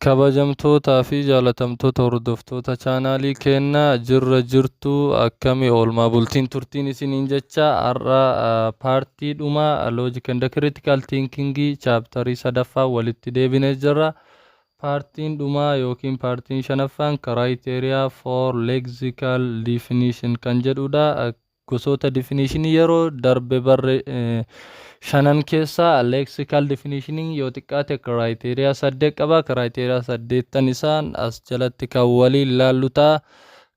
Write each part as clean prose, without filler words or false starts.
Kabajamtootaa fi jaalatamtoota hordoftoota chaanaalii keenyaa, jirra jirtu? Akkami oolmaa bultiin turtiin isiniin jecha, har'a paartii dhuma Logic and Critical Thinking chapterii sadaffaa walitti deebinee jirra. Paartiin dhumaa yookiin paartiin shanaffaan criteria for lexical definition kan jedhudha. Gosoota definitionii yeroo darbe barre shanan keessaa lexical definitionii yoo xiqqaate criteria saddeet qaba. Criteria saddeettan isaan as jalatti kan waliin laallu ta'a.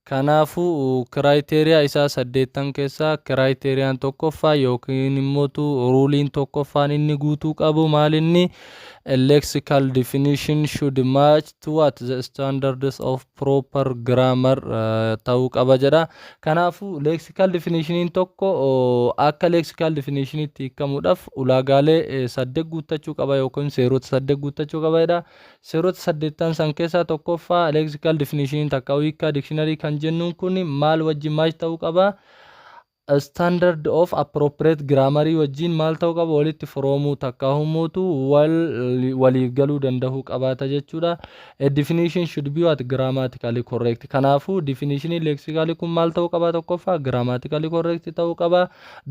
Kanaafuu criteria isaa saddeettan keessaa criteriaan tokkoffaa yookiin immootu ruleiin tokkoffaan inni guutuu qabu maalinni? A lexical definition should match to what the standards of proper grammar ta'uu qaba jedha. Kanaafuu lexical definitioniin tokko akka lexical definitioniitti hiikamuudhaaf ulaagaalee saddeet guuttachuu qaba yookiin seerota saddeet guuttachuu qaba jedha. Seerota saddeettan san keessaa tokkoffaa, lexical definitioniin takka hiikkaa dictionary kan jennuun kun maal wajjin match ta'uu qaba? Standard of appropriate grammarii wajjin maal ta'uu qaba? Walitti firoomuu takka hummuutu wal waliif galuu danda'uu qabaata jechuudha. A definition should be what grammatically correct. Kanaafuu definitionii lexically kun maal ta'uu qaba? Tokkoffaa, grammatically correct ta'uu qaba.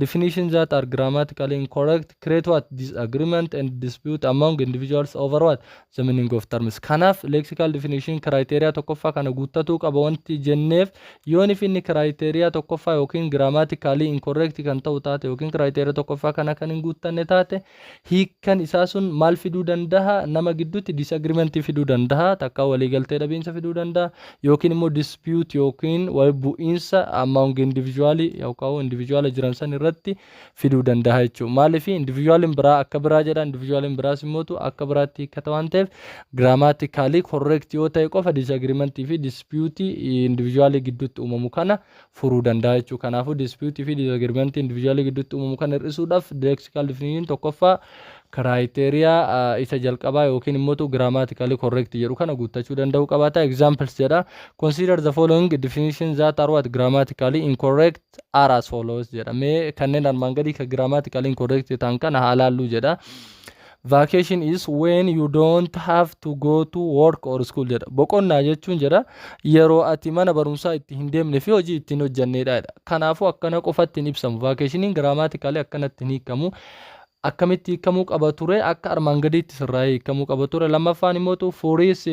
Definitions that are grammatically incorrect create what disagreement and dispute among individuals over what the meaning of terms. Kanaaf lexical definition criteria tokkoffaa kana guuttatuu qaba wanti jenneef, yoonif inni criteria tokkoffaa yookiin grammatically incorrect kan ta'u taate yookiin criteria tokkoffaa kana kan hin guuttanne taate, hiikkan isaa sun maal fiduu danda'a? Nama gidduutti disagreement fiduu danda'a, takka waliigaltee dhabiinsa fiduu danda'a, yookiin immoo dispute yookiin wal bu'iinsa among individual yookaan individual jiran san irratti fiduu danda'a jechuudha. Maaliif? Individualiin biraa akka biraa jedha, individualiin biraas immootu akka biraatti hiikkata waan ta'eef, grammatically correct yoo ta'e qofa disagreementii fi dispute individualii gidduutti uumamu kana furuu danda'a jechuudha. Kanaafuu dispute fi disagreementii individualii gidduutti uumamu kana hir'isuudhaaf lexical definition tokkoffaa criteria isa jalqabaa yookiin immoo grammatically correct jedhu kana guuttachuu danda'uu qabaata. Examples jedha. Consider the following definitions that are what grammatically incorrect are as follows jedha. Mee kanneen armaan gadii ka grammatically incorrect ta'an kana haa laalluu jedha. Vacation is when you don't have to go to work or school jedha. Boqonnaa jechuun jedha, yeroo ati mana barumsaa itti hin deemne fi hojii ittiin hojjannedha. Kanaafuu akkana qofatti hin ibsamu. Vacationiin grammatically akkanatti hin hiikamu. Akkamitti hiikamuu qaba ture? Akka armaan gadiitti sirraa'ee hiikamuu qaba ture. Lammaffaan immoo, furious,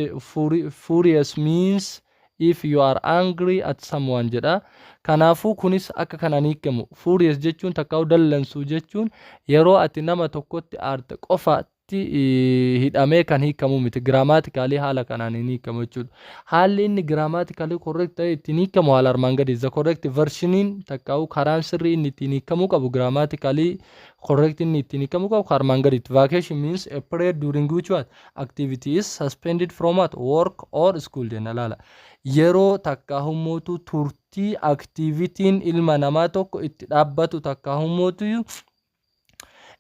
furious means if you are angry at someone jedha. Kanaafuu kunis akka kanaan hiikamu. Furious jechuun takkaa'u dallansuu jechuun yeroo ati nama tokkotti aarte qofaatti hidhamee kan hiikamu miti. Grammatically haala kanaan hin hiikamu jechuudha. Haalli inni grammatically correct ta'e ittiin hiikamu haala armaan gadii. The correct versioniin takkaa'u karaan sirrii inni ittiin hiikamuu qabu, grammatically correct inni ittiin hiikamuu qabu, armaan gadiitti. Vacation means a period during which what activity is suspended from what work or school jenna, laala. Yeroo takka hummuutu turtii activityn ilma namaa tokko itti dhaabbatu takka hummuutu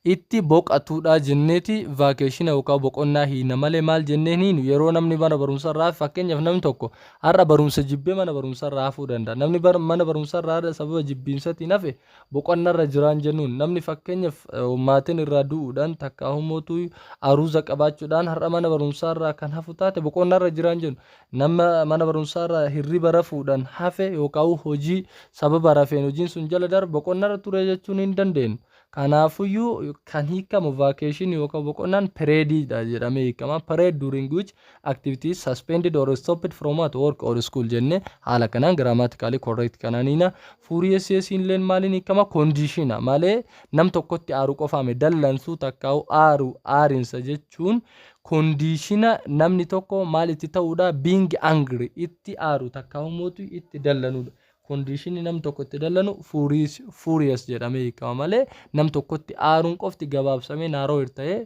itti boqatuudha jenneeti vacationa yookaan boqonnaa hiina malee, maal jenneen hiinu? Yeroo namni mana barumsa irraa, fakkeenyaaf, namni tokko har'a barumsa jibbee mana barumsa irraa hafuu danda'a. Namni mana barumsa irraa sababa jibbiinsatiin hafe boqonnarra jiraan jennuun. Namni fakkeenyaaf maatiin irraa du'uudhaan takka humootu aruuza qabaachuudhaan har'a mana barumsaa irraa kan hafu taate, boqonnarra jiraan jennu. Nama mana barumsaa irraa hirriba rafuudhaan hafe yookaan hojii sababa rafeen hojiin sun jala darbe, boqonnarra ture jechuun hin dandeenyu. Kanaafuyyuu kan hiikamu vacation yookaan boqonnaan periodiidha jedhamee hiikama. Period during which activities suspended or stopped from what work or school jennee haala kanaan grammatically correct kananiina. Furious illeen maaliin hiikama? Conditiona malee nam tokkotti aaru qofaame. Dallansuu takkaa'u aaru, aarinsa jechuun conditiona namni tokko maal itti ta'uudha? Being angry, itti aaru takkaa'u mootu itti dallanuudha. Conditionni nam tokko itti dallanu furious jedhamee hiikama malee nam tokkotti aaruun qofti gabaabsamee narrow ta'ee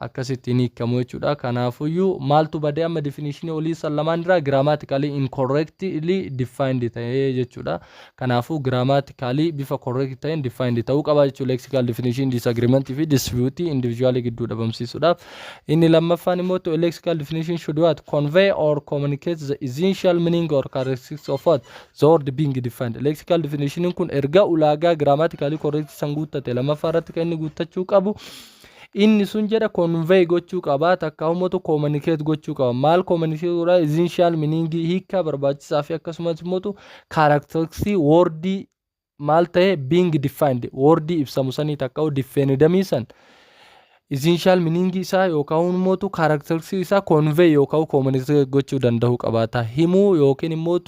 akkasitti hin hiikamu jechuudha. Kanaafuyyuu maaltu badee amma definitionii olii san lamaan irraa? Grammatically incorrectly defined ta'ee jechuudha. Kanaafuu grammatically bifa correct ta'een defined ta'uu qaba jechuudha. Lexical definition disagreement fi dispute individually gidduu dhabamsiisuudhaaf. Inni lammaffaan immoo, to lexical definition should what convey or communicate the essential meaning or characteristics of what the word being defined. Lexical definition kun erga ulaagaa grammatically correct san guuttate, lammaffaa irratti kan inni guuttachuu qabu Inni sun jedha convey gochuu qaba, takka immoo communicate gochuu qaba. Maal communicate godha? Essential meaning, hiika barbaachisaa fi akkasumas immoo characteristics wordii maal ta'e being defined, wordii ibsamu sanii takka definiendumii san essential meaning isaa yookaan immoo characteristics isaa convey yookaan communicate gochuu danda'uu qabaata. Himuu yookiin immoo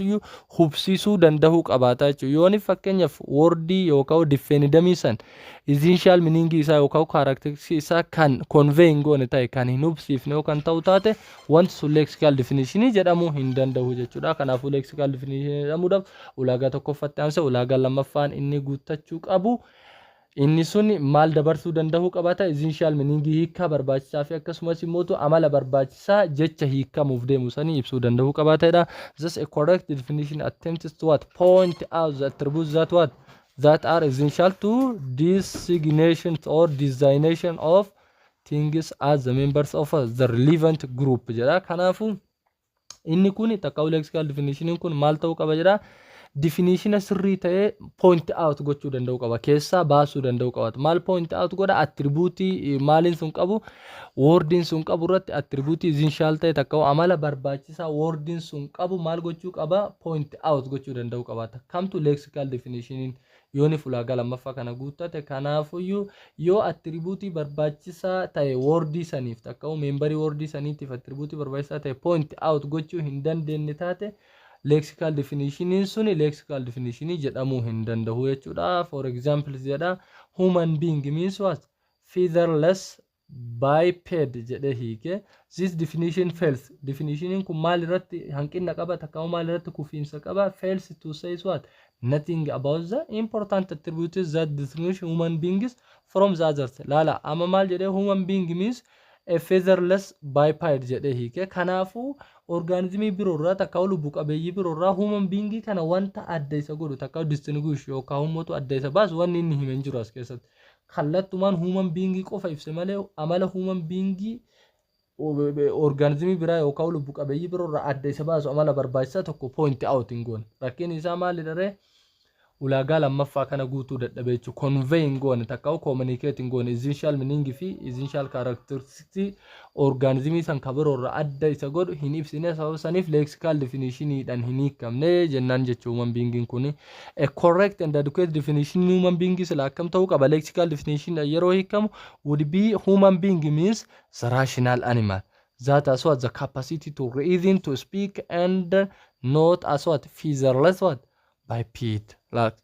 hubsiisuu danda'uu qabaata jechuudha. Yooni fakkeenyaaf wordii yookaan definiendumii san essential meaning isaa yookaan characteristics isaa kan convey hin goone ta'e, kan hin hubsiifne yookaan ta'u taate, wanti sun lexical definition jedhamuu hin danda'u jechuudha. Kanaafuu lexical definition jedhamuudhaaf ulaagaa tokkoffatti aansee ulaagaa lammaffaan inni guuttachuu qabu, inni sun maal dabarsuu danda'uu qabaata? Essential meaning, hiikaa barbaachisaa fi akkasumas immoo amala barbaachisaa jecha hiikamuuf deemu sanii ibsuu danda'uu qabaatedha. Thus, a correct definition attempts to what? Point out the attributes that what? That are essential to designation or designation of things as the members of the relevant group jedha. Kanaafuu inni kun takka lexical definition kun maal ta'uu qaba jedha? Definitiona sirrii ta'ee point out gochuu danda'u qaba, keessaa baasuu danda'u qaba. Maal point out godha? Attributeii maaliin sun qabu, wordiin sun qabu irratti attributeii essential ta'e takka amala barbaachisaa wordiin sun qabu maal gochuu qaba? Point out gochuu danda'u qaba. Kamtu lexical definitioniin yooni ulaagaa lammaffaa kana guuttate. Kanaafuyyuu yoo attributeii barbaachisaa ta'e wordii saniif takka memberii wordii saniitiif attributeii barbaachisaa ta'e point out gochuu hin dandeenye taate, lexical definitioniin suni lexical definitionii jedhamuu hin danda'u jechuudha. For example jedha, human being means what? Featherless biped jedhee hiike. This definition fails. Definitioniin kun maal irratti hanqina qaba takka maal irratti kufiinsa qaba? Fails to say what? Nothing about the important attributes that distinguish human beings from the others. Laala, amma maal jedhee? Human being means a featherless biped jedhee hiike. Kanaafuu organismii biroorraa takka lubbu qabeeyyii biroorraa human being kana wanta adda isa godhu takka distinguish yookaan immoo adda isa baasu wanni inni hime hin jiru as keessatti. Kallattumaan human being qofa ibse malee amala human being organismii biraa yookaan lubbu qabeeyyii biroorraa adda isa baasu amala barbaachisaa tokko point out hin goone. Rakkinni isaa maalidha ree? Ulaagaa lammaffaa kana guutuu dadhabe jechuudha. Convey hin goone takka communicate hin goone essential meaning fi essential characteristics organismii san ka biroorraa adda isa godhu hin ibsine. Sababa saniif lexical definitioniidhaan hin hiikamne jennaan jechuu human being kun. A correct and adequate definition human being sila akkam ta'uu qaba? Lexical definition yeroo hiikamu would be human being means the rational animal that has what? The capacity to reason, to speak, and not as what? Featherless what? Biped.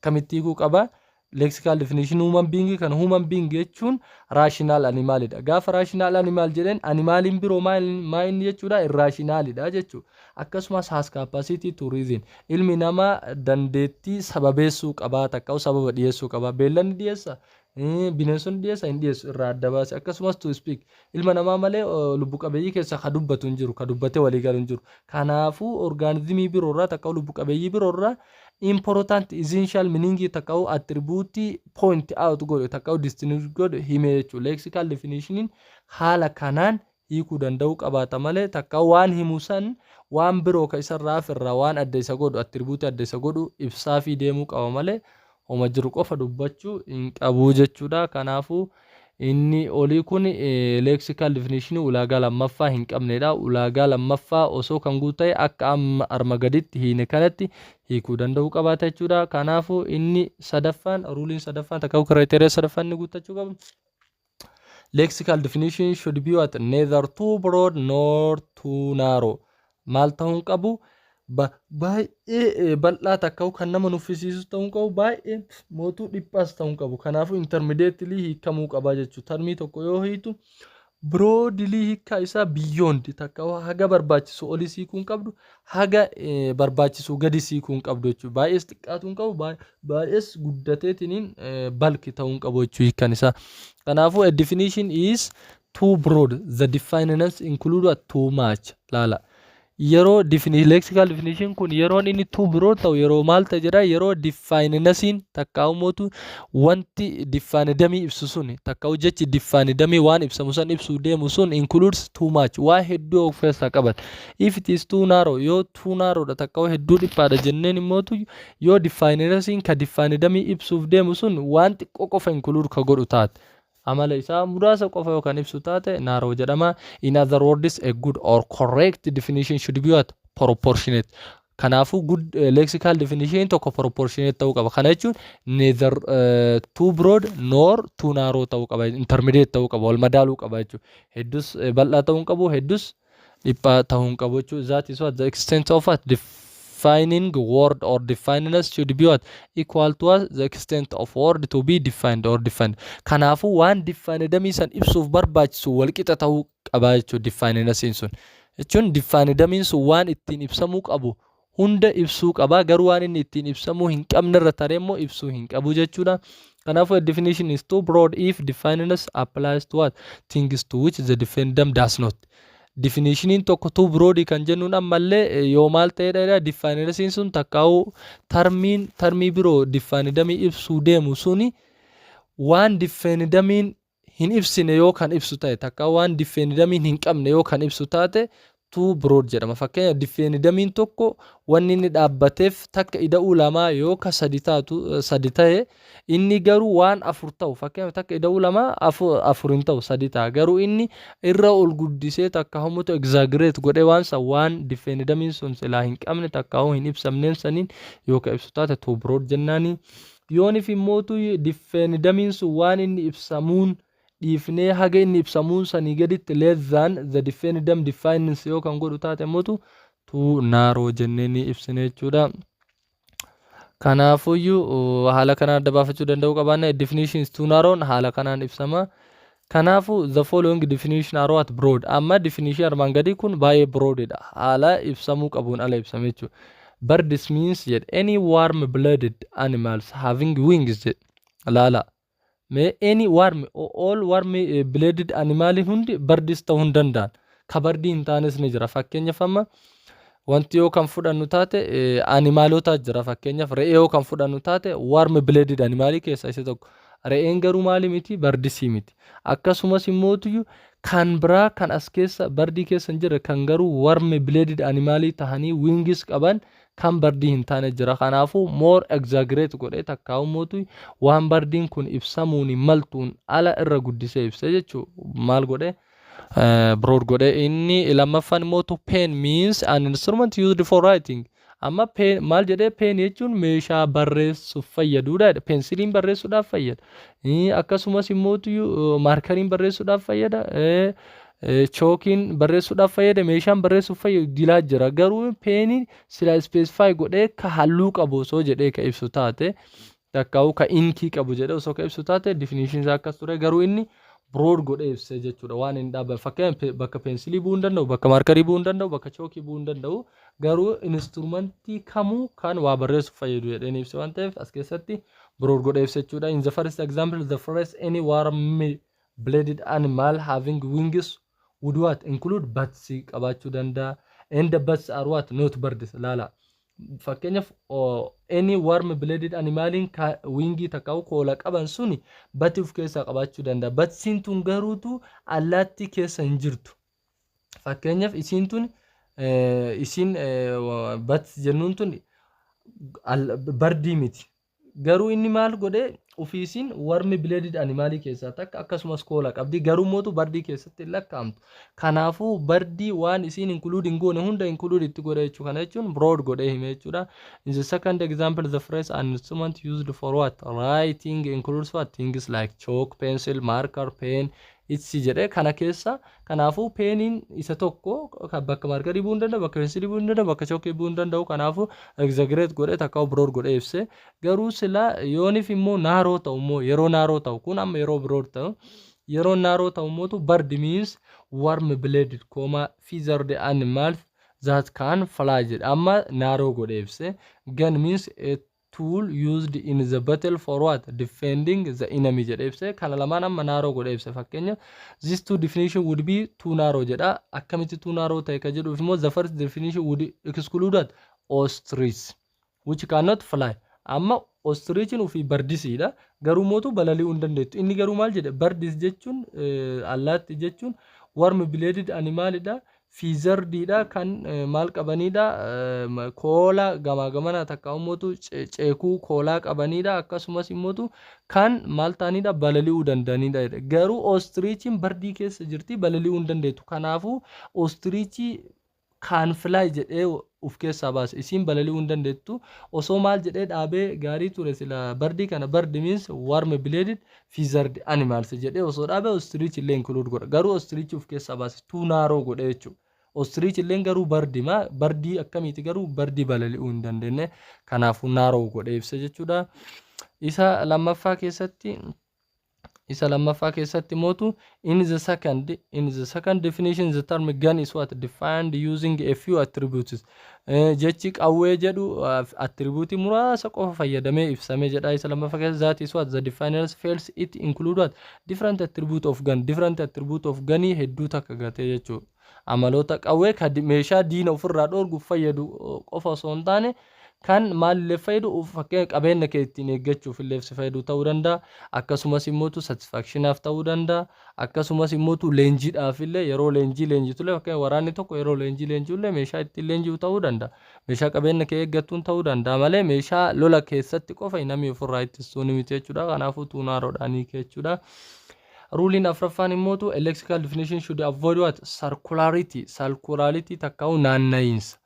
Kamitti hiikuu qaba lexical definition human being kan? Human being jechuun rational animalidha. Gaafa rational animal jedhan, animaliin biroo maa inni jechuudha? Irrationalidha jechuudha. Akkasumas has capacity to reason, ilmi namaa dandeettii sababeessuu qabaa takka sababa dhiyeessuu qaba. Beellanni dhiyeessa, bineensonni dhiyeessa? Hin dhiyeessu, irraa adda baase. Akkasumas to speak, ilma namaa malee lubbu qabeeyyii keessa ka dubbatu hin jiru, ka dubbatee walii galu hin jiru. Kanaafuu organismii biroorraa takka lubbu qabeeyyii biroorraa important essential meaning takka attribute point out godhu takka distinguish godhu hime jechuudha. Lexical definitioniin haala kanaan hiikuu danda'uu qabaata malee takka waan himu san waan biroo ka isarraa irraa waan adda isa godhu, attributeii adda isa godhu ibsaa fi deemuu qaba malee homa jiru qofa dubbachuu hin qabu jechuudha. Kanaafuu inni olii kun lexical definition ulaagaa lammaffaa hin qabnedha. Ulaagaa lammaffaa osoo kan guuta'e akka amma arma gaditti hiine kanatti hiikuu danda'uu qabaata jechuudha. Kanaafuu inni sadaffaan, ruleiin sadaffaan takka criteria sadaffaan inni guuttachuu qabu, lexical definition should be what? Neither too broad nor too narrow. Maal ta'uu hin qabu? Baay'ee bal'aa takka kan nama nuffisiisu ta'uu hin qabu, baay'ee mootuu dhiphaas ta'uu hin qabu. Kanaafuu intermediately hiikamuu qaba jechuudha. Termii tokko yoo hiitu broadly hiikkaa isaa beyond takka haga barbaachisu olii hiikuu hin qabdu, haga barbaachisu gadi hiikuu hin qabdu jechuudha. Baay'ees xiqqaatuu hin qabu, baay'ees guddateetiniin bulky ta'uu hin qabu jechuudha hiikkaan isaa. Kanaafuu a definition is too broad, the definiens include what? Too much. Laala. Yeroo lexical definition kun yeroon inni too broad ta'u yeroo maal ta'e jedha? Yeroo definiensiin takka ummatu wanti definiendumii ibsu sun takka jechi definiendumii waan ibsamu san ibsuu deemu sun includes too much, waa hedduu of keessaa qabata. If it is too narrow, yoo too narrow dha takka hedduu dhiphaadha jenneen immootu, yoo definiensiin ka definiendumii ibsuuf deemu sun waan xiqqoo qofa include ka godhu taate. Amala isaa muraasa qofa yoo kan ibsu taate narrow jedhama. In other words, a good or correct definition should be what? Proportionate. Kanaafuu good lexical definition tokko proportionate ta'uu qaba. Kana jechuun neither too broad nor too narrow ta'uu qaba. Intermediate ta'uu qaba. Wal madaaluu qaba jechuudha. Hedduus bal'aa ta'uu hin qabu, hedduus dhiphaa ta'uu hin qabu jechuudha. That is what the extent of what defining word or definedness should be what equal to what the extent of word to be defined or defined. Kanaafuu waan definedamii san ibsuuf barbaachisu walqixa ta'uu qaba jechuudha definednessiin sun. Jechuun definedamiin sun waan ittiin ibsamuu qabu hunda ibsuu qaba, garuu waan inni ittiin ibsamuu hin qabne irra taree immoo ibsuu hin qabu jechuudha. Kanaafuu a definition is too broad if definedness applies to what things to which the definiendum does not. Definitioniin tokko too broad kan jennuun ammallee yoo maal ta'edha? Definednessiin sun takkaa'uu termiin termii biroo definiendamii ibsuu deemu suni waan definiendamiin hin ibsine yoo kan ibsu ta'e, takka waan definiendamiin hin qabne yoo kan ibsu taate, too broad jedhama. Fakkeenya, definiendamiin tokko wanni inni dhaabbateef takka ida'uu lamaa yoo ka sadi taatu sadi ta'e, inni garuu waan afur ta'u, fakkeenyaaf takka ida'uu lamaa afur hin ta'u, sadi ta'a. Garuu inni irra ol guddisee takka homutu exaggerate godhee waan san waan definiendamiin sun silaa hin qabne takka hin ibsamneen saniin yoo ka ibsu taate too broad jennaani. Yoonif immootu definiendamiin sun waan inni ibsamuun dhiifnee haga inni ibsamuun sanii gaditti, less than the definiendum defines, yoo kan godhu taate immoo too narrow jennee ni ibsine jechuudha. Kanaafuyyuu haala kanaan adda baafachuu danda'uu qabaanna. Definition is too narrow haala kanaan ibsama. Kanaafuu the following definition are what? Broad. Amma definition armaan gadii kun baay'ee broadidha. Haala ibsamuu qabuun ala ibsame jechuudha. Birds means jedhe, any warm blooded animals having wings jedhe. Laala. Mee any warm, all warm blooded animal hundi birds ta'uu hin danda'an. Ka birdii hin taanes ni jira. Fakkeenyaaf, amma wanti yoo kan fudhannu taate animalota jira. Fakkeenyaaf, re'ee yoo kan fudhannu taate warm blooded animalii keessaa isa tokko. Re'een garuu maali miti? Birdsii miti. Akkasumas immootuyyuu kan biraa kan as keessa birdii keessa hin jirre, kan garuu warm blooded animalii tahanii wings qaban kan birdii hin taane jira. Kanaafuu more exaggerate godhee takkaa'u mootu waan birdiin kun ibsamuun maltuun ala irra guddisee ibse jechuu. Maal godhee? Broad godhee. Inni lammaffaan immoo pen means an instrument used for writing. Amma pen maal jedhee? Pen jechuun meeshaa barreessuuf fayyadudha. Peensiliin barreessuudhaaf fayyada. Akkasumas immoo markeriin barreessuudhaaf fayyada. Chalkiin barreessuudhaaf fayyada. Meeshaan barreessuuf fayyadu dilaa jira. Garuu peniin sila specify godhee ka halluu qabu osoo jedhee ka ibsu taate, takkaa'u ka inkii qabu jedhee osoo ka ibsu taate, definition isaa akkas ture. Garuu inni broad godhee ibsee jechuudha waan hin dhaabbanne. Fakkeenyaaf, bakka peensilii bu'uu hin danda'u, bakka markerii bu'uu hin danda'u, bakka chalkii bu'uu hin danda'u, garuu instrumentii kamuu kan waa barreessuuf fayyadu jedhee ibse waan ta'eef as keessatti broad godhee ibse jechuudha. In the first example, the phrase "any warm blooded animal having wings" would what include bats qabaachuu danda'a, and the bats are what? Not birds. Laala, fakkeenyaaf, any warm blooded animaliin wingii takka koola qaban suni batii of keessaa qabaachuu danda'a. Batsiin tun garuutu allaattii keessa hin jirtu. Fakkeenyaaf, isiin tun isiin bat jennuun tun birdii miti. Garuu inni maal godhee? Ofiisiin warm blooded animalii keessaa takka, akkasumas koola qabdi, garuu mootu birdii keessatti hin lakkaa'amtu. Kanaafuu birdii waan isiin include hin goone hunda include itti godhe jechuudha. Kana jechuun broad godhee hime jechuudha. In the second example, the phrase "an instrument used for what writing" includes what? Things like chalk, pencil, marker, pen, etc jedhee kana keessa. Kanaafuu peniin isa tokko kan bakka markerii bu'uu hin danda'u, bakka peensilii bu'uu hin danda'u, bakka chalkii bu'uu hin danda'u. Kanaafuu exaggerate godhee takka broad godhee ibse. Garuu sila yoonif immoo narrow ta'u immoo, yeroo narrow ta'u, kun amma yeroo broad ta'u, yeroo narrow ta'u immootu bird means warm blooded comma feathered animals that can fly jedhe. Amma narrow godhee ibse. Gun means a tool used in the battle for what? Defending the enemy jedhe ibse. Kana lamaan amma narrow godhe ibse. Fakkeenya, these two definition would be too narrow jedha. Akkamitti too narrow ta'e ka jedhuuf immoo, the first definition would exclude that ostrich, which cannot fly. Amma ostrichin ofii birdsiidha, garuu mootu balali'uu hin dandeettu. Inni garuu maal jedhe? Birds jechuun, allaatti jechuun, warm blooded animalidha, Featheriidha kan maal qabanidha? Koola gamaa gamana takka immoo ceekuu koolaa qabanidha. Akkasumas immoo kan maal ta'anidha? Balali'uu danda'anidha. Garuu ostrichiin birdii keessa jirti, balali'uu hin dandeettu. Kanaafuu ostrichii can fly jedhee uf keessaa baase. Isiin balali'uu hin dandeettu. Osoo maal jedhee dhaabee gaarii ture sila birdii kana? Bird means warm blooded feathered animals jedhee osoo dhaabee, ostrich illee include godha. Garuu ostrich uf keessaa baase, too narrow godhe jechuudha. Ostrich illee garuu birdii ma birdii akkamiiti? Garuu birdii balali'uu hin dandeenye. Kanaafuu narrow godhee ibsa jechuudha. Isa lammaffaa keessatti mootu, in the second definition, the term gun is what? Defined using a few attributes. Jechi qawwee jedhu attribute muraasa qofa fayyadamee ibsame jedha isa lammaffaa keessa. That is what the definers fails it include what? Different attribute of gun. Different attribute of gunii hedduu takka gatee jechuudha. Amaloota qawwee kan meeshaa diina ofirraa dhoorguuf fayyadu qofa osoo hin taane, kan maalillee fayyadu, fakkeenya qabeenya kee ittiin eeggachuuf illee si fayyadu ta'uu danda'a. Akkasumas immoo satisfactionaaf ta'uu danda'a. Akkasumas immoo leenjiidhaaf illee, yeroo leenjii leenjitullee, fakkeenya waraanni tokko yeroo leenjii leenji'ullee meeshaa ittiin leenji'u ta'uu danda'a. Meeshaa qabeenya kee eeggattuun ta'uu danda'a malee meeshaa lola keessatti qofa namni ofirraa ittisuun miti jechuudha. Kanaafuu too narrowdhaan hiike jechuudha. Ruleiin afuraffaan immootu, a lexical definition should avoid what? Circularity. Circularity takkaa'u naanna'iinsa.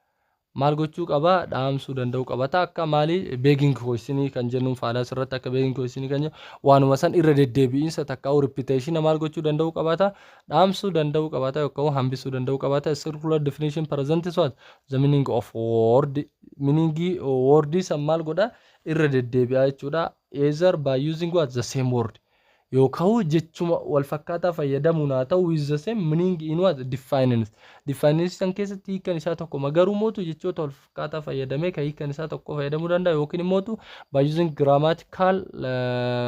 Maal gochuu qaba? Dhaamsuu danda'uu qaba. Ta akka maali? Begging questionii kan jennuun faala asirratti, akka begging questionii kan jennu waanuma san irra deddeebi'iinsa takkaa'u repetition maal gochuu danda'uu qabaata? Dhaamsuu danda'uu qabaata yookaan hambisuu danda'uu qabaata. Circular definition present is what? The meaning of word. Meaningii wordii san maal godha? Irra deddeebi'a jechuudha. Either by using what? The same word. Yookaan jechuma wal fakkaataa fayyadamuun haa ta'u, with the same meaning in what? Definitions. Definitions san keessatti hiikan isaa tokkoma, garuu mootu jechoota wal fakkaataa fayyadamee kan hiikan isaa tokko fayyadamuu danda'a, yookiin immoo by using grammatical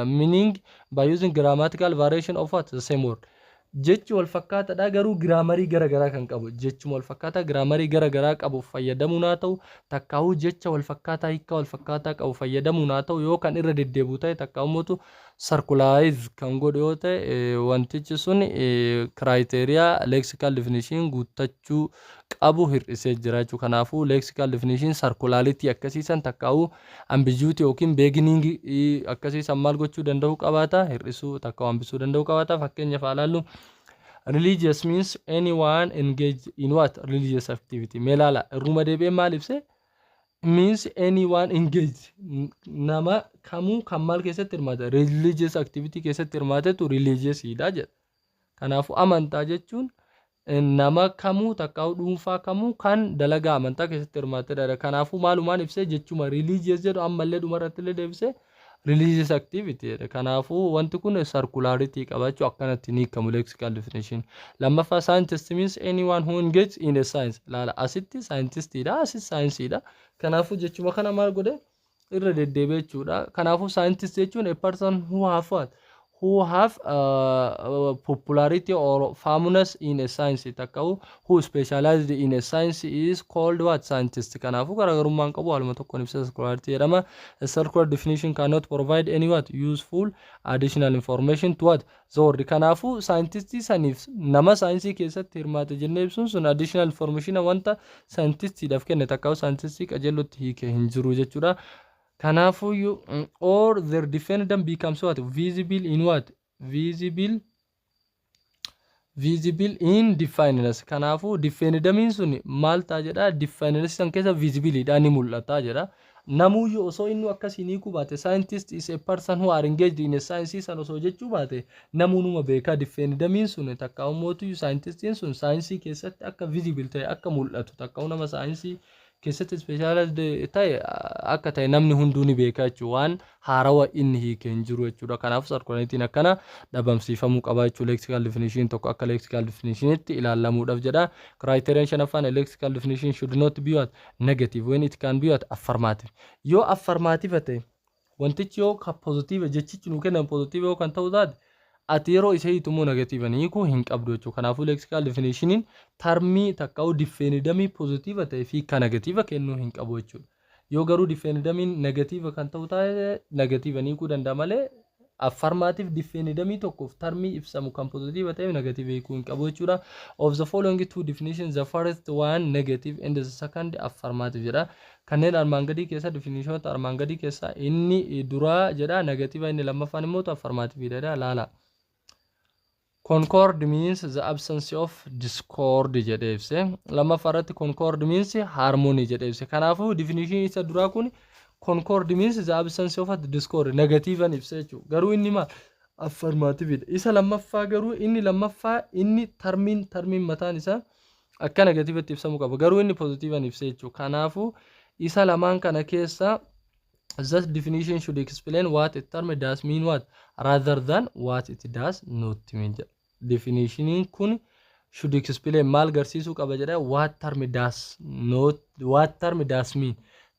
meaning, by using grammatical variation of what? The same word. Jechi wal fakkaataadha garuu grammarii gara garaa kan qabu, jechuma wal fakkaataa grammarii gara garaa qabu fayyadamuun haa ta'u, takkaa'uu jecha wal fakkaataa hiika wal fakkaataa qabu fayyadamuun haa ta'u, yoo kan irra deddeebi'u ta'e, takkaa'uu circularize kan godhu yoo ta'e, wantichi sun criteria lexical definition guuttachuu qabu hir'isee jira jechuudha. Kanaafuu lexical definition circularity akkasiisan takkaa'uu ambiguity yookiin begging akkasiisan maal gochuu danda'uu qabaata? Hir'isuu takkaa'uu hambisuu danda'uu qabaata. Fakkeenyaaf haa ilaallu. Religious means anyone engaged in what? Religious activity. Mee ilaala, irruma deebi'ee maal ibse? Means anyone engaged, nama kamuu kan maal keessatti hirmaate? Religious activity keessatti hirmaatetu religiousdha jedha. Kanaafuu amantaa jechuun nama kamuu takkaa'u dhuunfaa kamuu kan dalagaa amantaa keessatti hirmaatedha. Kanaafuu maalumaan ibsee? Jechuma religious jedhu ammallee dhumarratti illee deebisee religious activity jedha. Kanaafuu wanti kun circularity qabachuu akkanatti ni hiikamu lexical definition. Lammaffaa, scientist means anyone who engage in a science. Laala, asitti scientistiidha, asitti saayinsiidha. Kanaafuu jechuma kana maal godhe? Irra deddeebi'e jechuudha. Kanaafuu scientist jechuun a person who have what? Who have popularity or famousness in a science, takka'u who specialized in a science is called what? Scientist. Kanaafuu garaagarummaan qabu, haaluma tokkoon ibsa, circularity jedhama. A circular definition cannot provide any what? Useful additional information to what? The word. Kanaafuu scientistii saniif nama saayinsii keessatti hirmaate jennee ibsuun sun additional information wanta scientistiidhaaf kenne takka'u scientistii qajeellotti hiike hin jiru jechuudha. Kanaafuu or their definiendum becomes what? Visible in what? Visible in definiens. Kanaafuu definiendumiin sun maal ta'a jedha? Definiens san keessa visibleidha, ni mul'ata jedha. Namuyyuu osoo inni akkasiin hiikuu baate, scientist is a person who are engaged in a science san osoo jechuu baate, namuunuma beekaa definiendumiin sun takka ummootu scientistiin sun saayinsii keessatti akka visible ta'e, akka mul'atu, takka nama saayinsii keessatti specialized ta'e akka ta'e namni hunduu ni beeka jechuudha. Waan haarawa inni hiike hin jiru jechuudha. Kanaaf circularityn akkana dhabamsiifamuu qaba jechuudha, lexical definition tokko akka lexical definitionitti ilaalamuudhaaf jedha. Criterion shanaffaan, lexical definition should not be what? Negative when it can be what? Affirmative. Yoo affirmative ta'e wantichi, yoo ka positive jechichi nuu kennan positive yoo kan ta'u taate, ati yeroo isa hiitu immoo negative hiikuu hin qabdu jechuudha. Kanaafuu lexical definitioniin termii takka'u definiendumii positive ta'e fi kan negative kennuu hin qabu jechuudha. Yoo garuu definiendumiin negative kan ta'u taate, negative hiikuu danda'a malee Affirmative definiendumii tokkoof termii ibsamu kan positive ta'e negative hiikuu hin qabu jechuudha. Of the following two definitions, the first one negative and the second affirmative jedha. Kanneen armaan gadii keessa, definitionota armaan gadii keessa inni duraa jedha negative, inni lammaffaan immoo affirmative jedha. Laala. Concord means the absence of discord jedhee ibse. Lammaffaa irratti concord means harmony jedhee ibse. Kanaafuu definition isa duraa kun concord means the absence of discord negativean ibse jechuudha. Garuu inni maal? Affirmative. Isa lammaffaa garuu inni lammaffaa inni termiin mataan isaa akka negativetti ibsamuu qaba. Garuu inni positivean ibse jechuudha. Kanaafuu isa lamaan kana keessa this definition should explain what a term does mean what rather than what it does not mean jedha. Definitioniin kun should explain maal garsiisuu qaba jedha? What term does not, what term does mean,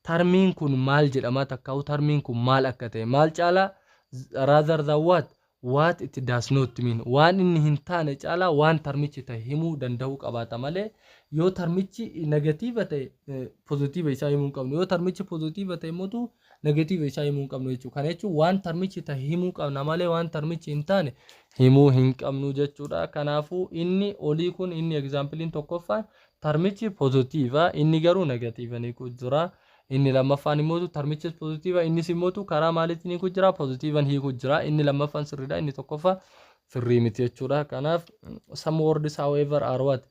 termiin kun maal jedhama takkaa'u, termiin kun maal akka ta'e maal caalaa, rather than what it does not mean, waan inni hin taane caalaa waan termichi ta'e himuu danda'uu qabaata malee, yoo termichi negative ta'e positive isaa himuu hin qabnu, yoo termichi positive ta'e immoo negative isaa himuu hin qabnu jechuudha. Kana jechuun waan termichi ta'e himuu qabna malee waan termichi hin taane himuu hin qabnu jechuudha. Kanaafuu inni olii kun, inni exampleiin tokkoffaan termichi positive, inni garuu negative ni jira. Inni lammaffaan immoo termichis positive, innis immoo karaa maaliitiin hiikuu jira? Positivean hiikuu jira. Inni lammaffaan sirriidha, inni tokkoffaa sirrii miti jechuudha. Kanaaf some words, however, are what?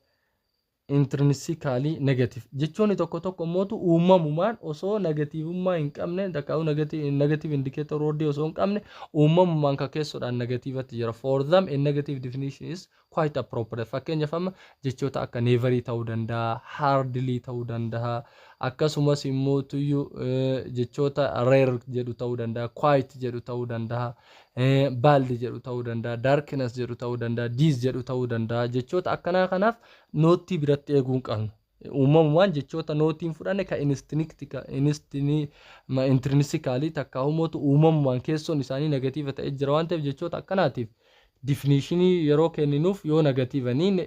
Intrinsically negative. Jechoonni tokko tokko immootu uumamumaan osoo negativeummaa hin qabne, takkaa'u negative indicator word osoo hin qabne, uumamumaan ka keessoodhaan negativeatti jira. For them a negative definition is quite appropriate. Fakkeenyaaf amma jechoota akka neverii ta'uu danda'a, hardly ta'uu danda'a, akkasumas immoo tuyyuu jechoota rare jedhu ta'uu danda'a, quite jedhu ta'uu danda'a, bald jedhu ta'uu danda'a, darkness jedhu ta'uu danda'a, death jedhu ta'uu danda'a. Jechoota akkanaa kanaaf notii biratti eeguu hin qabnu. Uumamumaan jechoota notiin fudhanne ka intrinsically takka uummatu uumamumaan keessoon isaanii negative ta'ee jira waan ta'eef, jechoota akkanaatiif definitionii yeroo kenninuuf yoo negativeanii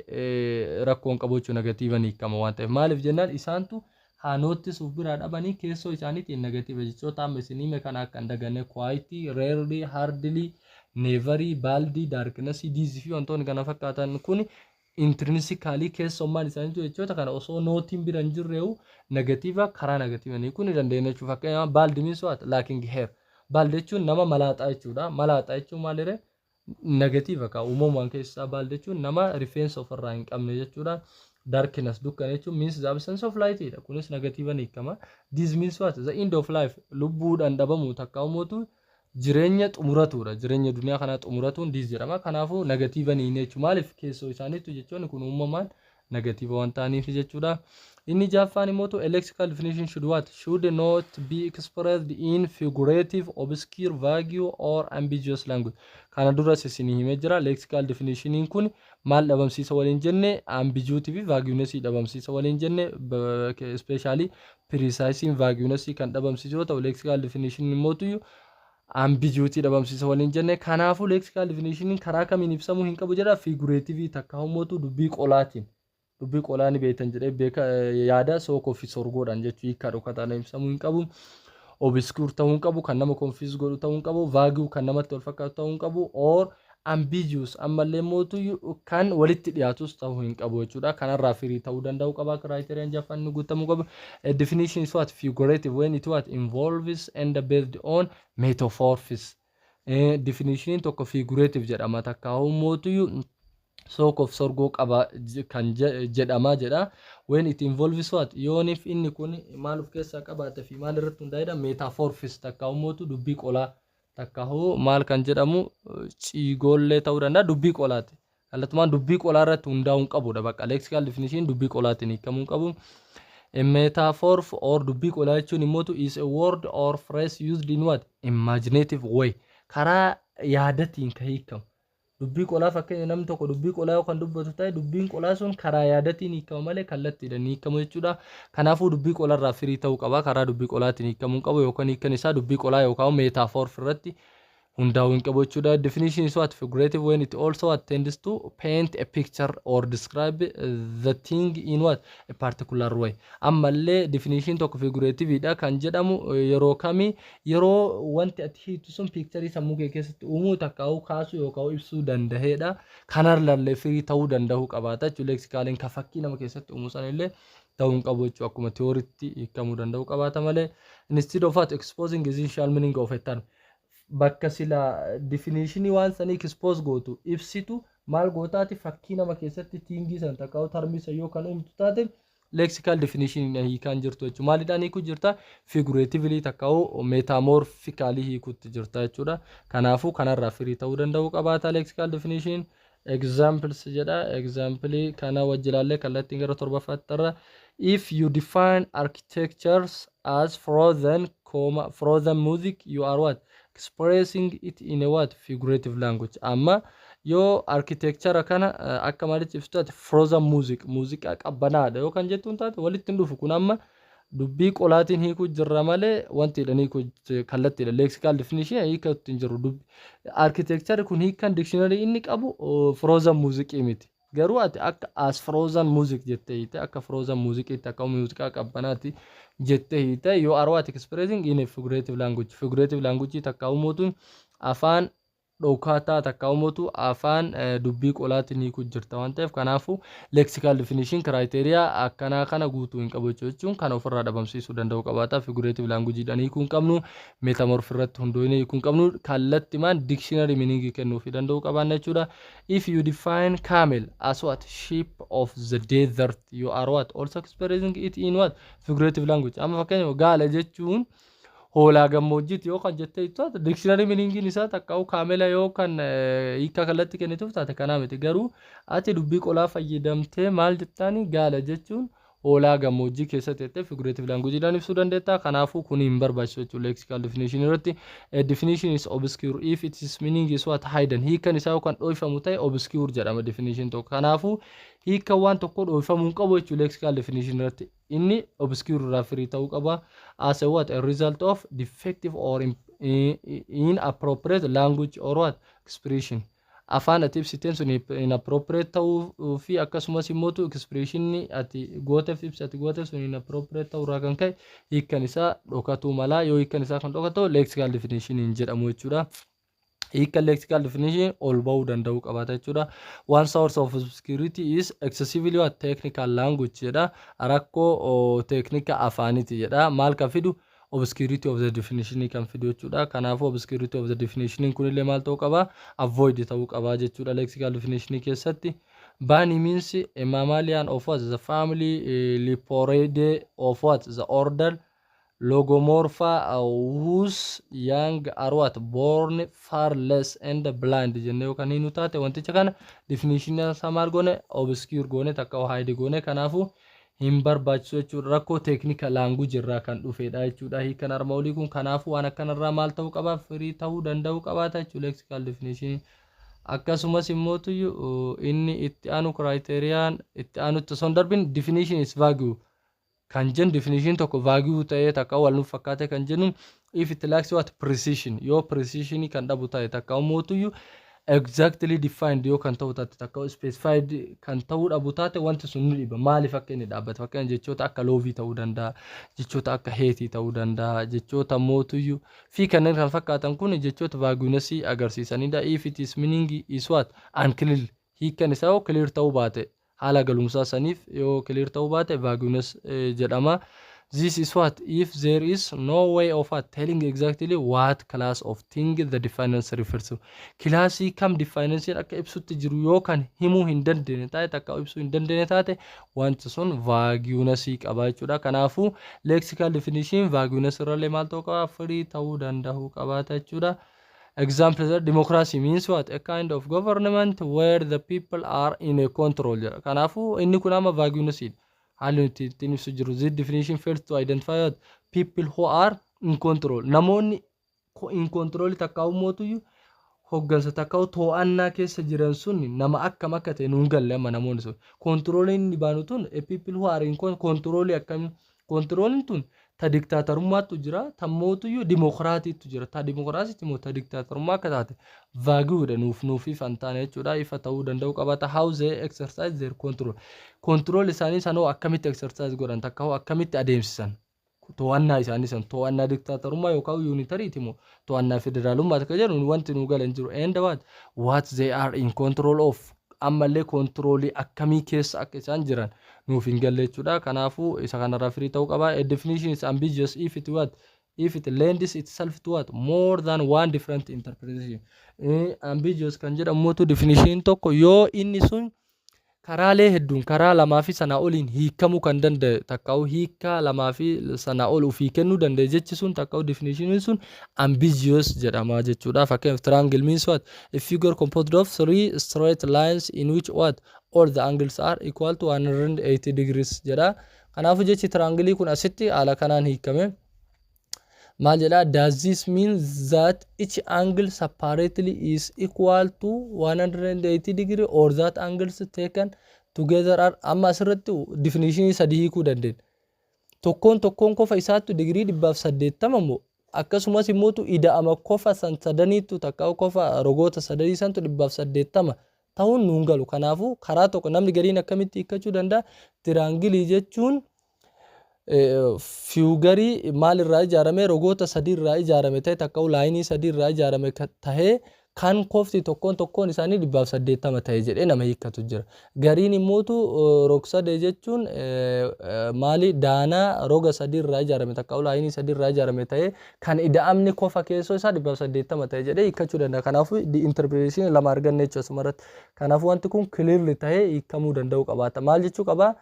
rakkoon qabu jechuudha. Negativeanii hiikama waan ta'eef. Maaliif jennaan, isaantu haa notis of biraa dhabanii keessoo isaaniitiin negative. Jechoota amma isin hime kana akka hin daganne: quite, rarely, hardly, neverii, baldii, darknessii, deathii fi wantoonni kana fakkaatan kun intrinsically keessummaan isaanii jechoota kana osoo notiin bira hin jirreewu negative, karaa negativeanii kun ni dandeenya jechuudha. Fakkeenyaaf bald means what? Lacking hair. Bald jechuun nama malaaxaa jechuudha. Malaaxaa jechuun maaliree? Negative ka uumamumaan keessaa. Bald jechuun nama rifeensa ofirraa hin qabne jechuudha. Darkness, dukkana jechuun means the absence of light dha. Kunis negative ni hiikama. Death means what? The end of life. Lubbuudhaan dhabamu takka uummatu jireenya xumuratuudha. Jireenya duniyaa kanaa xumuratuun death jedhama. Kanaafuu negative ni jechuudha. Maaliif? Keessoo isaaniitu jechoonni kun uumamaan negative waan ta'aniif jechuudha. Inni jaaffaan immoo a lexical definition should what? Should not be expressed in figurative, obscure, vague or ambiguous language. Kana duras isinii himee jira. Lexical definitioniin kun maal dhabamsiisa waliin jenne? Ambiguity fi vagueness dhabamsiisa waliin jenne. Especially precise vagueness kan dhabamsiisu yoo ta'u, lexical definition immoo ambiguity dhabamsiisa waliin jenne. Kanaafuu lexical definition karaa kamiin ibsamuu hin qabu jedha? Figurative takka immoo dubbii qolaatiin. Dubbii qolaa ni beektan jedhee beeka yaada, sookoo fi sorgoodhaan jechuu, hiikkaa dhokataan ibsamuu hin qabu. Obscure ta'uu hin qabu, kan nama confuse godhu ta'uu hin qabu, vague kan namatti wal fakkaatu ta'uu hin qabu, or ambiguous ammallee mootu kan walitti dhiyaatus ta'uu hin qabu jechuudha. Kanarraa firii ta'uu danda'u qaba. Criteriaan jaffaan inni guutamuu qaba. A definition is what? Figurative when it what? Involves and based on metaphors. Definitioniin tokko figurative jedhama takka mootu sookoof sorgoo qaba kan jedhama jedha. When it involves what? Yoonif inni kun maal of keessaa qabaate fi maal irratti hundaa'edha? Metaphors takka mootu dubbii qolaa takka hoo maal kan jedhamu, ciigoollee ta'uu danda'a, dubbii qolaati. Kallattumaan dubbii qolaa irratti hundaa'uu hin qabudha. Bakka lexical definition dubbii qolaatiin hiikamuu hin qabu. A metaphor or dubbii qolaa jechuun immoo is a word or phrase used in what? Imaginative way. Karaa yaadatiin kan hiikamu. Dubbii qolaa, fakkeenya namni tokko dubbii qolaa yoo kan dubbatu ta'e, dubbiin qolaa sun karaa yaadatiin hiikama malee kallattiidhaan hiikamu jechuudha. Kanaafuu dubbii qolaarraa firii ta'uu qaba. Karaa dubbii qolaatiin hiikamuu qabu yookaan hiikan isaa dubbii qolaa yookaan metaphor irratti Hundaa'uu hin qabu jechuudha. Definition is what figurative when it also tends to paint a picture or describe the thing in what a particular way. Ammallee definition tokko figurative dha kan jedhamu yeroo kamii? Yeroo wanti ati hiitu sun picture sammuu kee keessatti uumuu, takkaa'uu kaasuu yookaan ibsuu danda'edha. Kanarrallee firii ta'uu danda'uu qabaata jechuudha. Lexicaliin ka fakkii nama keessatti uumuu sanillee ta'uu hin qabu jechuudha. Akkuma theorytti hiikamuu danda'uu qabaata malee. Instead of what exposing essential meaning of a term, bakka sila definitionii waan sanii expose gootu, ibsitu, maal gootaati? Fakkii nama keessatti thingii san takkaa'u termii san yoo kan uumtu taate, lexical definition hiikaan jirtu jechuudha. Maalidhaan hiikuu jirta? Figuratively takkaa'u metamorphically hiikuutti jirta jechuudha. Kanaafuu kanarraa firii ta'uu danda'uu qabaata lexical definition. Examples jedha. Example kana wajji ilaallee kallattiin gara torbaffaatti irra. If you define architectures as frozen, comma, frozen music, you are what expressing it in a what figurative language. Amma yoo architecture kana akka maalitti ibsitu taate, frozen music, muuziqaa qabbanaadha yoo kan jettuun taate, walitti hin dhufu. Kun amma dubbii qolaatiin hiikuu jirra malee wanti jedhan hiikuu kallattiidha. Lexical definition hiikatti hin jiru. Architecture kun hiikan dictionary inni qabu frozen music miti. Garuu ati akka as frozen music jettee hiite, akka frozen musicitti, akka muuziqaa qabbanaatti jettee hiite, you are what expressing in a figurative language. Figurative language takka uumutuun afaan dhokataa takka uumutu afaan dubbii qolaatiin hiikuu jirta waan ta'eef, kanaafuu lexical definition criteria akkanaa kana guutuu hin qabu jechuun kana ofirraa dhabamsiisuu danda'u qabaata. Figurative languageedhaan hiikuu hin qabnu, metamorph irratti hundoofnee hiikuu hin qabnu, kallattimaan dictionary meaning kennuufii danda'u qabaanna jechuudha. If you define camel as what sheep of the desert, you are what also expressing it in what figurative language. Amma fakkeenyaaf gaala jechuun hoolaa gammoojjiiti yoo kan jettee taate, dictionary meaningiin isaa takkaa'u camela yoo kan hiika kallattii kennituuf taate kanaa miti. Garuu ati dubbii qolaa fayyadamtee maal jettaani? Gaala jechuun hoolaa gammoojjii keessatti jettee figurative languageedhaan ibsuu dandeetta. Kanaafuu kun hin barbaachisu jechuudha lexical definition irratti. A definition is obscure if its meaning is what hidden. Hiikan isaa kan dho'ifamu ta'e obscure jedhama definition tokko. Kanaafuu hiikan waan tokko dho'ifamuu hin qabu jechuudha lexical definition irratti. Inni obscure irraa free ta'uu qaba. As a what a result of defective or inappropriate language or what expression. Afaan ati ibsiteen sun inappropriate ta'uu fi akkasumas immoo expressionii ati gooteef, ibsi ati gooteef sun inappropriate ta'uu irraa kan ka'e hiikkan isaa dhokatuu mala. Yoo hiikkan isaa kan dhokatu lexical definition hin jedhamu jechuudha. Hiikkan lexical definition ol ba'uu danda'uu qabaata jechuudha. One source of obscurity is excessively what technical language jedha. Rakkoo teeknika afaaniiti jedha. Maal kan fidu? Obscurity of the definition kan fidu jechuudha. Kanaafuu obscurity of the definition kunillee maal ta'uu qaba? Avoid ta'uu qaba jechuudha lexical definition keessatti. Bunny means a mammalian of what? The family Leporidae of what? The order Lagomorpha, whose young are what? Born furless and blind jennee yookaan hin taate, wanticha kana definition isaa maal goone? Obscure goone, takka hide goone. Kanaafuu hin barbaachisu jechuudha. Rakkoo teeknika language irraa kan dhufedha jechuudha hiikan arma olii kun. Kanaafuu waan akkanarraa maal ta'uu qaba? Free ta'uu danda'uu qabaata jechuudha lexical definition. Akkasumas immoo inni itti aanu, criteriaan itti aanutti osoo hin darbin, definition is vague kan jennu, definition tokko vague ta'ee takka wal nuuf fakkaate kan jennu, if it lacks what precision, yoo precision kan dhabu ta'e, takka immoo exactly defined yoo kan ta'u taate, takka specified kan ta'uu dhabu taate, wanti sun nu dhiba maaliif akka inni dhaabbate. Fakkeenya jechoota akka loveii ta'uu danda'a, jechoota akka hateii ta'uu danda'a, jechoota mootuyyuu fi kanneen kan fakkaatan kun jechoota vaguenessii agarsiisanidha. If it is meaning is what unclear, hiikkan isaa yoo clear ta'uu baate, haala galumsaa saniif yoo clear ta'uu baate, vagueness jedhama. This is what if there is no way of what telling exactly what class of thing the definiens refers to. Classii kam definiensiin akka ibsutti jiru yoo kan himuu hin dandeenye taate, takka ibsuu hin dandeenye taate, wanti sun vaguenessii qaba jechuudha. Kanaafuu lexical definition vagueness irrallee maal ta'uu qaba? Free ta'uu danda'uu qabaata jechuudha. Example, democracy means what? A kind of government where the people are in a control jedha. Kanaafuu inni kun amma vaguenessiidha. Haalli nuti ittiin ibsu jiru, this definition fails to identify what people who are in control. Namoonni in control takka mootuyyuu hoggansa takka to'annaa keessa jiran sun nama akkam akka ta'e nuun galle. Amma namoonni sun control inni baanu tun, a people who are in control akkamii controlin tun? Ta diktaatarummaattu jira, ta mootuyyuu dimokiraatiitu jira. Ta dimokiraasiitti immoo ta diktaatarummaa akka taate vagueudha, nuuf ifa hin taane jechuudha. Ifa ta'uu danda'u qabaata. How they exercise their control. Control isaanii sanoo akkamitti exercise godhan, takka hoo akkamitti adeemsisan? To'annaa isaanii san to'annaa diktaatarummaa yookaan unitaryti moo to'annaa federaalummaa akka jedhu wanti nu galan jiru. And what they are in control of, ammallee controlii akkamii keessa akka isaan jiran nuuf hin galle jechuudha. Kanaafuu isa kanarraa firii ta'uu qaba. A definition is ambiguous if it what if it lends itself to what more than one different interpretation. Ambiguous kan jedhamutu definition tokko yoo inni sun karaalee hedduun, karaa lamaa fi sanaa oliin hiikamuu kan danda'e, takkaa'u hiikaa lamaa fi sanaa ol ofii kennuu danda'e, jechi sun takkaa'u definitioniin sun ambiguous jedhama jechuudha. Fakkeenyaaf, triangle means what? A figure composed of three straight lines in which what all the angles are equal to 180 degrees jedha. Kanaafuu jechi triangle kun asitti haala kanaan hiikame. Maal jedha? Does this mean that each angle separately is equal to 180 degree or that angles taken together are? Amma asirratti definitionii sadii hiikuu dandeenya. Tokkoon tokkoon kofa isaattu digirii 180 moo, akkasumas immootu ida'ama kofa san sadaniittu, takka kofa rogoota sadanii santu 180 ta'uun nuun galu. Kanaafuu karaa tokko namni gariin akkamitti hiikkachuu danda'a? Triangleii jechuun figureii maal irraa ijaarame? Rogoota sadii irraa ijaarame ta'e, takka lineii sadii irraa ijaarame tahee, kan kofti tokkoon tokkoon isaanii 180 ta'e jedhee nama hiikkatu jira. Gariin immootu rog-sadee jechuun maali? Daanaa roga sadii irraa ijaarame, takka lineii sadii irraa ijaarame ta'ee, kan ida'amni kofa keessoo isaa 180 ta'e jedhee hiikkachuu danda'a. Kanaafuu interpretation lama arganne jechuudha asumarratti. Kanaafuu wanti kun clearly tahee hiikamuu danda'uu qabaata. Maal jechuu qabaa?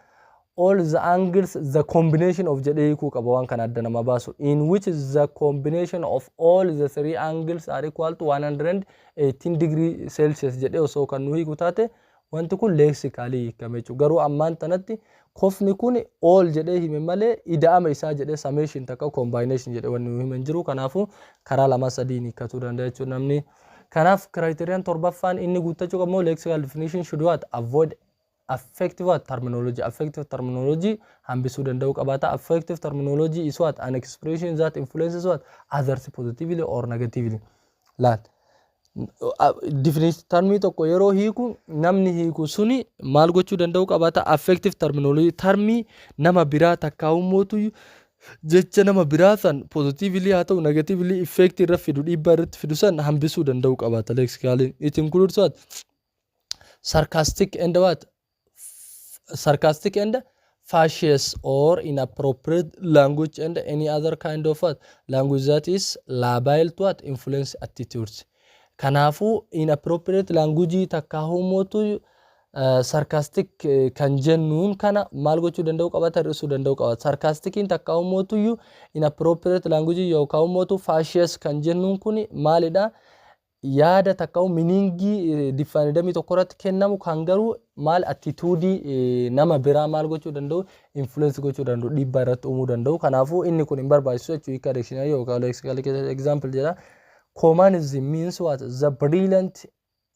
All the angles, the combination of jedhee hiikuu qaba, waan kana adda nama baasu, in which the combination of all the three angles are equal to 118 degree Celsius jedhee osoo kan nu hiiku taate, wanti kun lexically hiikame jechuudha. Garuu ammaan tanatti kofni kun all jedhee hime malee ida'ama isaa jedhee, summation takka combination jedhee wanni nu hime hin jiru. Kanaafuu karaa lama sadiin hiikkatuu danda'a jechuudha namni. Kanaaf criteriaan torbaffaan inni guuttachuu qabu lexical definition should what avoid affective what terminology. Affective terminology hambisuu danda'uu qabaata. Affective terminology is what an expression that influences what others positively or negatively. Laal, definition termii tokko yeroo hiiku, namni hiiku suni maal gochuu danda'uu qabaata? Affective terminology, termii nama biraa takkaa'ummootu jecha nama biraa san positively haa ta'u negatively effect irra fidu, dhiibbaa irratti fidu san hambisuu danda'uu qabaata. Lexically it includes what sarcastic and what sarcastic and facetious or inappropriate language and any other kind of what language that is liable to what influence attitudes. Kanaafuu inappropriate language takka humootu sarcastic kan jennuun kana maal gochuu danda'u qabata? Hir'isuu danda'u qabata. Sarcasticiin takka humootuyyuu inappropriate language yookaan humootu facetious kan jennuun kun maalidha? Yaada takka meaningii definiendumii tokko irratti kennamu kan garuu maal attitudeii nama biraa maal gochuu danda'u? Influence gochuu danda'u, dhiibbaa irratti uumuu danda'u. Kanaafuu inni kun hin barbaachisu jechuu hiika dictionary yookaan lexical keessatti. Example jedha. Communism means what the brilliant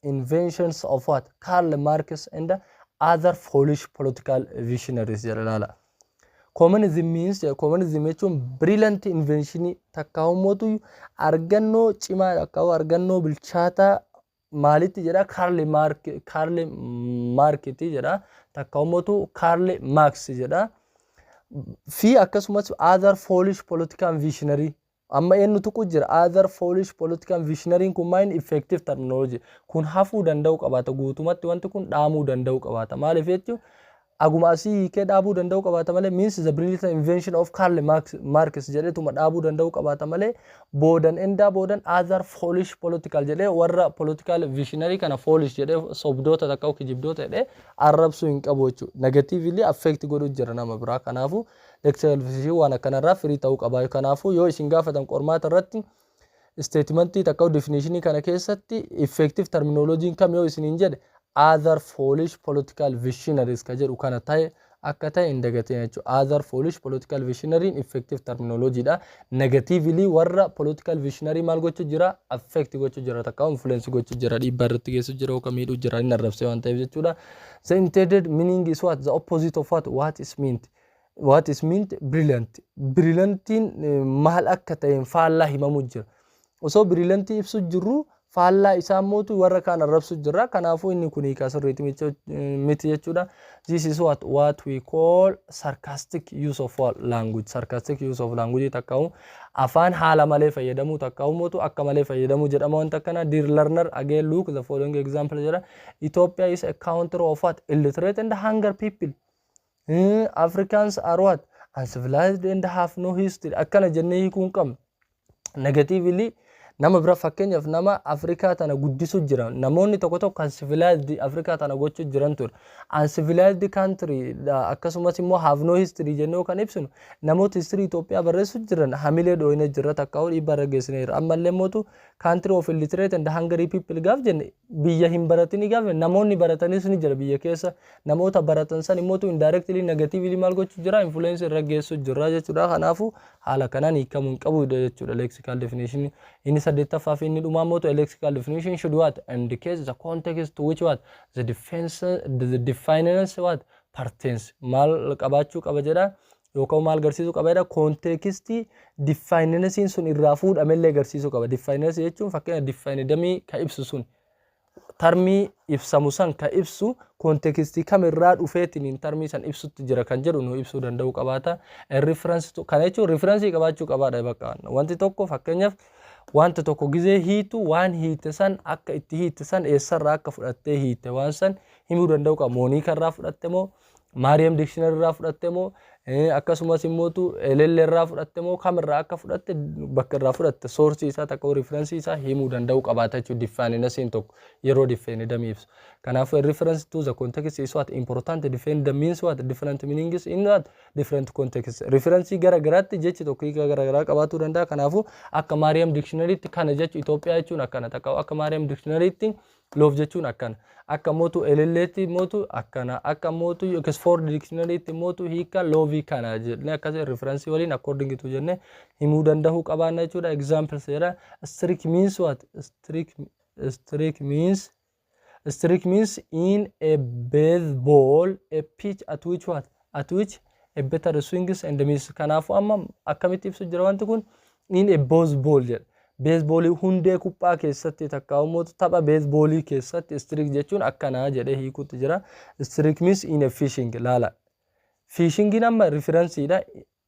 inventions of what Karl Marx and other foolish political visionaries jedha. Laala. Communism means, communism jechuun brilliant invention takka ummatu argannoo cimaa, takka argannoo bilchaataa maalitti jedha? Karl Marx, Karl Marxiti jedha, takka ummatu Karl Marx jedha, fi akkasumas other foolish political visionary. Amma eenyu tuqu jira? Other foolish political visionary kun main affective terminology kun hafuu danda'u qabaata. Guutumatti wanti kun dhaamuu danda'u qabaata. Maaliif jechuun aguma asii hiikee dhaabuu danda'u qabaata malee, means the brilliant invention of Karl Marx jedheetuma dhaabuu danda'u qabaata malee, boodan endaa boodan other foolish political jedhee warra political visionary kana foolish jedhee, sobdoota takka kijibdoota jedhee arrabsuu hin qabu jechuudha. Negatively affect godhuu jira nama biraa. Kanaafuu lexical definition waan akkanarraa firii ta'uu qaba. Kanaafuu yoo isin gaafatan qormaata irratti, statementii takka definitionii kana keessatti affective terminology kam yoo isiniin jedhe, other foolish political visionaries ka jedhu kana ta'e akka ta'e hin dagatin jechuudha. Other foolish political visionary affective terminology dha. Negatively warra political visionary maal gochuu jira? Affect gochuu jira, takka influence gochuu jira, dhiibbaa irratti geessu jira yookaan miidhuu jira, inni arrabsee waan ta'eef jechuudha. The intended meaning is what the opposite of what is meant. What is meant brilliant? Brilliantiin maal akka ta'een faallaa himamu jira. Osoo brilliantii ibsu jirru, faallaa isaa mootu warra kaan arrabsu jira. Kanaafuu inni kun hiikaa sirriiti miti jechuudha. This is what we call sarcastic use of language. Sarcastic use of language takkaa'u afaan haala malee fayyadamuu, takkaa'u mootu akka malee fayyadamuu jedhama wanta akkana. Dear learner, again look the following example jedha. Ethiopia is a country of what? Illiterate and hunger people. Africans are what? Uncivilized and have no history. Akkana jennee hiikuu hin qabnu. Negatively nama bira, fakkeenyaaf nama Afrikaa tana guddisu jira. Namoonni tokko tokko kan civilized Afrikaa tana gochuu jiran ture. Uncivilized country, akkasumas immoo have no history jennee kan ibsinu, namoota history Itoophiyaa barreessu jiran hamilee dhooyine jirra, takka dhiibbaa irra geessine jira. Ammallee mootu country of illiterate and hungry people gaaf jenne, biyya hin baratini gaaf, namoonni baratanis ni jira biyya keessa. Namoota baratan san immootu indirectly, negatively maal gochuu jira? Influence irra geessu jira jechuudha. Kanaafuu haala kanaan hiikamuu hin qabu jechuudha lexical definition. Inni saddeettaffaa fi inni dhumaa mootu, lexical definition should what? Indicate the context to which what? The defense, the definiens what? Pertains. Maal qabaachuu qaba jedha, yookaan maal agarsiisuu qaba jedha? Contextii definiensiin sun irraa fuudhamellee agarsiisuu qaba. Definiens jechuun fakkeenya definiendumii ka ibsu sun, termii ibsamu san ka ibsu, contextii kamirraa dhufeetiin termii san ibsutti jira kan jedhu nu ibsuu danda'uu qabaata. Reference kana jechuun referencii qabaachuu qabaadha bakka. Wanti tokko, fakkeenyaaf wanta tokko gizee hiitu, waan hiite san, akka itti hiite san, eessarraa akka fudhattee hiite waan san himuu danda'uu qaba. Mooniikarraa fudhatte moo, Merriam Dictionary irraa fudhatte moo, akkasumas immootu elellee irraa fudhatte moo, kamirraa akka fudhatte, bakka irraa fudhatte, sourceii isaa takka referencii isaa himuu danda'uu qabaata jechuudha definiensiin tokko yeroo definiendumii ibsu. Kanaafuu reference to the context is what? Important. Definiendum means what? Different meanings in what? Different context. Referencii gara garaatti jechi tokko hiika gara garaa qabaachuu danda'a. Kanaafuu akka Merriam Dictionarytti kana jechu, Itoophiyaa jechuun akkana, takka akka Merriam Dictionarytti love jechuun akkana. Akka mootu elelleetti mootu akkana. Akka mootu Oxford Dictionarytti mootu hiika loveii kana jennee, akkasii referencii waliin according to jennee himuu danda'uu qabaanna jechuudha. Examples jedha. Streak means what? Streak means in a baseball a pitch at which what? At which a batter swings and miss. Kanaafuu amma akkamitti ibsu jira wanti kun? In a baseball jedha. Baseballii hundee kuphaa keessatti, takka immoo tapha baseballii keessatti streak jechuun akkanaa jedhee hiikutti jira. Streak means in a fishing, laala. Fishingiin amma referenciidha.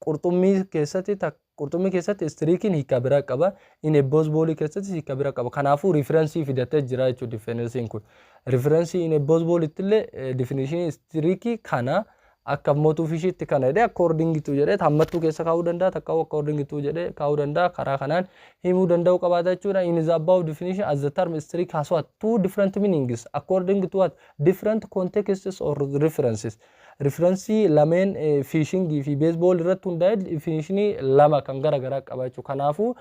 Qurxummii keessatti, qurxummii keessatti streakiin hiika biraa qaba. In a baseballii keessatti hiika biraa qaba. Kanaafuu referencii fidatee jira jechuudha definiensiin kun. Referencii in a baseballitti illee definitionii streakii kana, akka mootuu fishiitti kana jedhee, according to jedhee hammattuu keessa kaa'uu danda'a, takka according to jedhee kaa'uu danda'a, karaa kanaan himuu danda'uu qabaata jechuudha. In the above definition, as the term streak has what? Two different meanings according to what? Different contexts or references. Referencii lameen fishingii fi baseball irratti hundaa'e definitionii lama kan gara garaa qaba jechuudha. Kanaafuu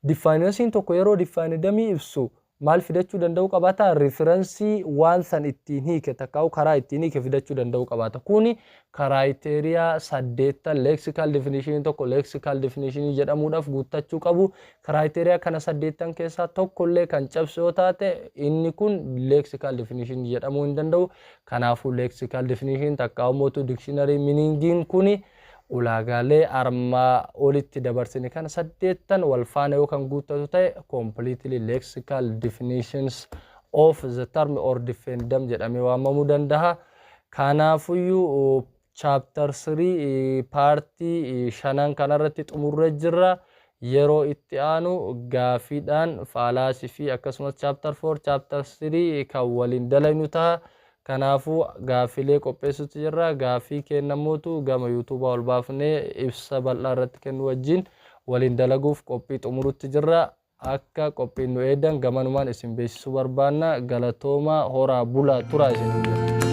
definiensiin tokko yeroo definiendumii ibsu maal fidachuu danda'uu qabaata? Referencii waan san ittiin hiike, takkaa'u karaa ittiin hiike fidachuu danda'uu qabaata. Kuni criteria saddeettan lexical definitionii tokko lexical definitionii jedhamuudhaaf guuttachuu qabu. Criteria kana saddeettan keessaa tokkollee kan cabsu yoo taate, inni kun lexical definitionii jedhamuu hin danda'u. Kanaafuu lexical definitionii takkaa'u mootu dictionary meaningiin kuni ulaagaalee armaa olitti dabarsine kana saddeettan wal faana yoo kan guuttatu ta'e, completely lexical definitions of the term or definiendum jedhamee waamamuu danda'a. Kanaafuyyuu chapter 3 partii shanan kanarratti xumurree jirra. Yeroo itti aanu gaafiidhaan fallacy fi akkasumas chapter 4, chapter 3 kan waliin dalagnu ta'a. Kanaafuu gaaffilee qopheessutti jirra. Gaaffii kennamuutu gama YouTubeaa ol baafnee ibsa bal'aa irratti kennu wajjin waliin dalaguuf qophii xumurutti jirra. Akka qophiin nu eedan gamanumaan isin beeksisuu barbaanna. Galatooma, horaa bulaa, turaa isin jedha.